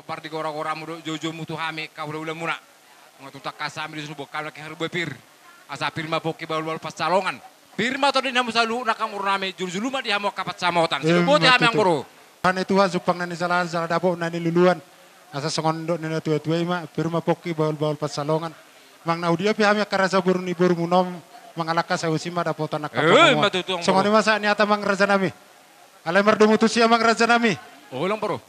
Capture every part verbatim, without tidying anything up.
Pardigora-goramu dohot joujoumu tu hami angka hula-hulamuna. Nga tung tangkas hami dison, boan hami nangkin haroa pir. Asa pir ma pongki bahul-bahul pansalongan. Pir ma tondi ni hamu saluhutna angka boru nami, jolo-jolo ma di hamu angka pansamotan. Sidok boti hami amang boru. Tuhan i Tuhan, jumpang na nijalahan, jala dapot na niluluan. Asa songon dok ni natua-tua i ma, pir ma pongki bahul-bahul pansalongan. Manang na hudia pe hami angka raja boru ni borumu on, mangalangka sahusi ma dapotan angka pangomoan. Songon i ma sahat ni hata amang raja nami. Alai mardomu tusi amang raja nami.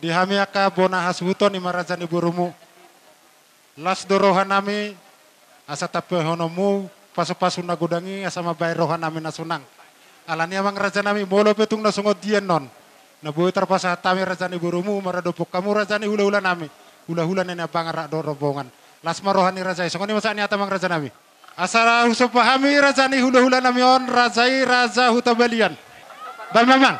Di hami angka bona hasuhuton i ma raja ni borumu. Las do roha nami, asa tampehononmu pasu-pasu na godang i, asa mambahen roha nami na sonang. Alani i amang raja nami, molo pe tung na songon dia annon, na boi tarpasahat hami raja ni borumu, maradophon hamu raja ni hula-hula nami, hula-hula na niambangan rap dohot rombongan. Las ma roha ni raja i, songon i ma sahat ni hata amang raja nami. Asa husomba hami raja ni hula-hula nami on, raja i Raja Hutabalian. Bahen ma amang.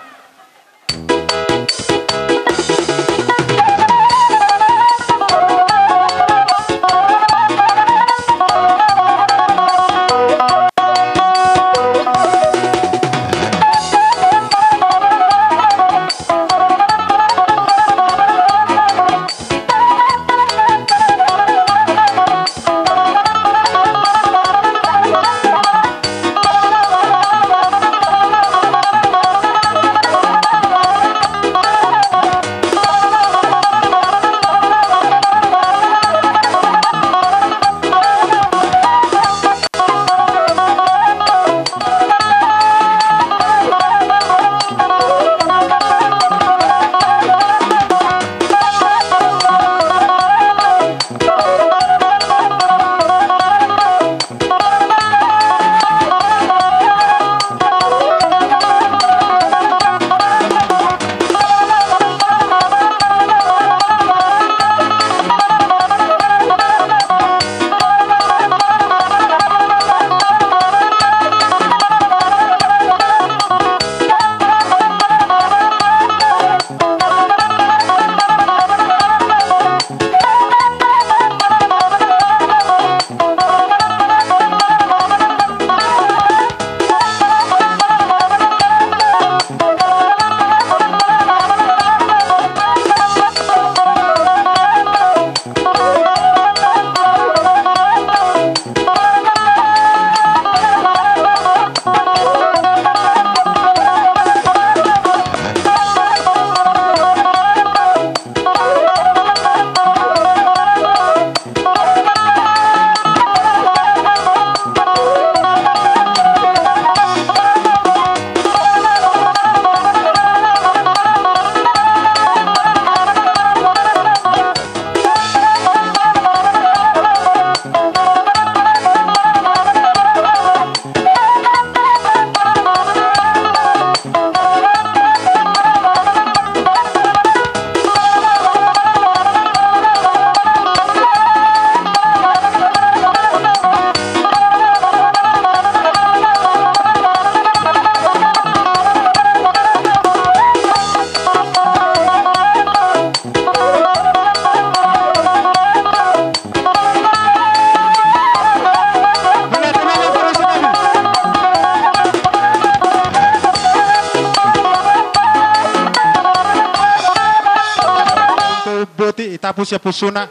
Boti i tapu sian pusuna.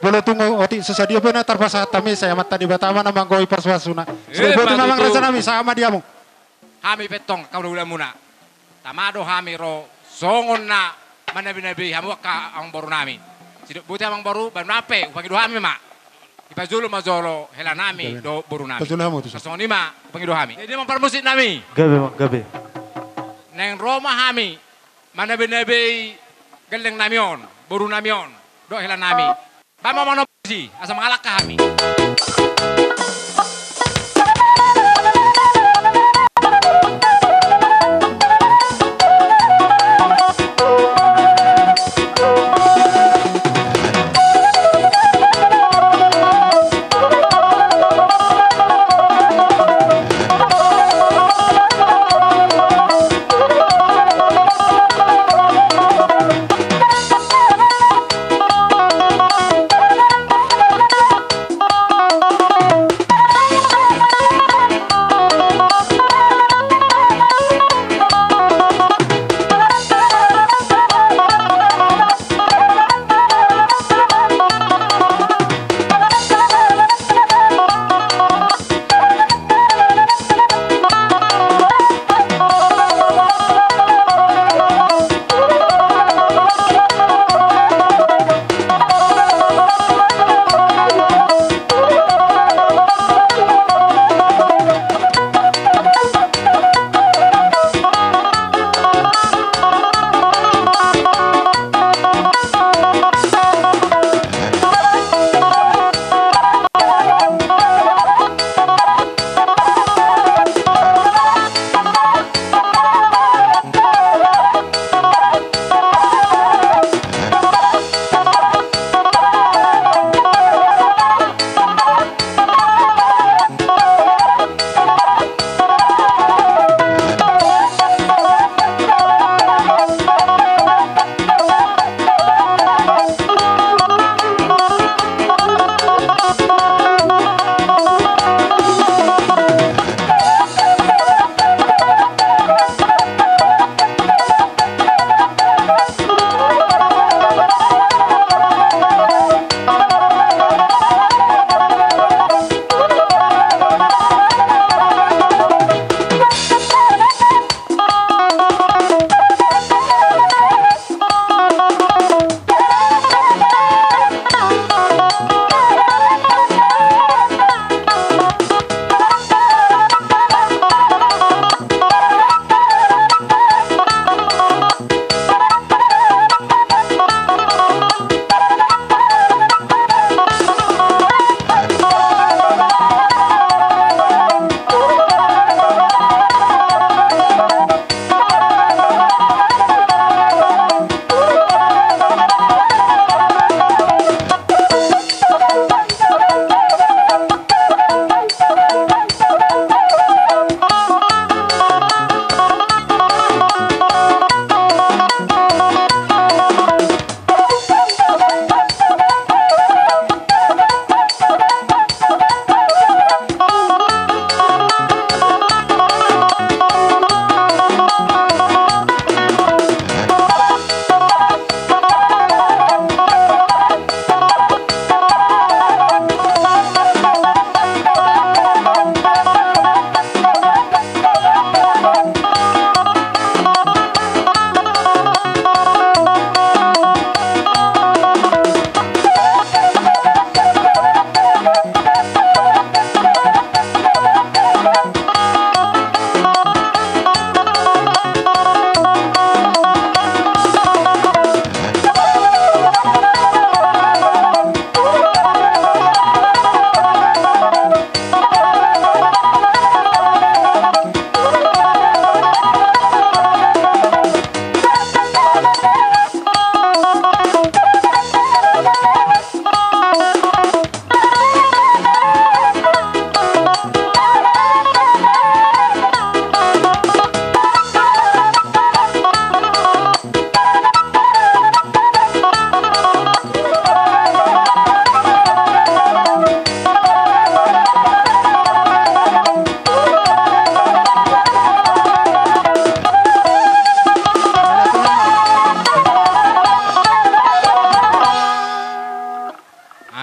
Molo tung otik so sadia pe na tarpasahat hami, sai Amanta Debata ma na manggohi pasu-pasuna. Sidok boti ma amang raja nami, sahat ma di hamu. Hami pe tong angka hula-hulamuna. Tama do hami ro songon na manabe-nabei hamu angka amang boru nami. Sidok boti amang boru, bahen ma pe, hupangido hami ma. Dipajolo ma jolo hela nami dohot boru nami. Pajolo hamu tusi. Songon i ma hupangido hami. Jadi amang parmusik nami. Gabe amang, gabe. Naeng ro ma hami manabe-nabei gelleng nami on, boru nami on, dohot hela nami. Bahen ma amang na puji, asa mangalangka hami.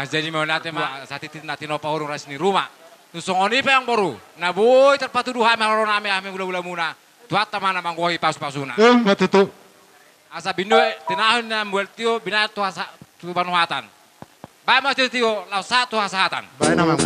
Jadi mauliate ma, satitik na tinompa urung ras ni ruma. Tung songon i pe amang boru, na boi tarpatudu hami haroro nami, hami hula-hula muna. Tuhanta ma na manggohi pasu-pasuna. Ima tutu. Asa bindu, tinahon na mual tio, binahen tu hasa-, tu panuhatan. Baen ma tio-tio, laos sahat tu hasahatan. Baen amang.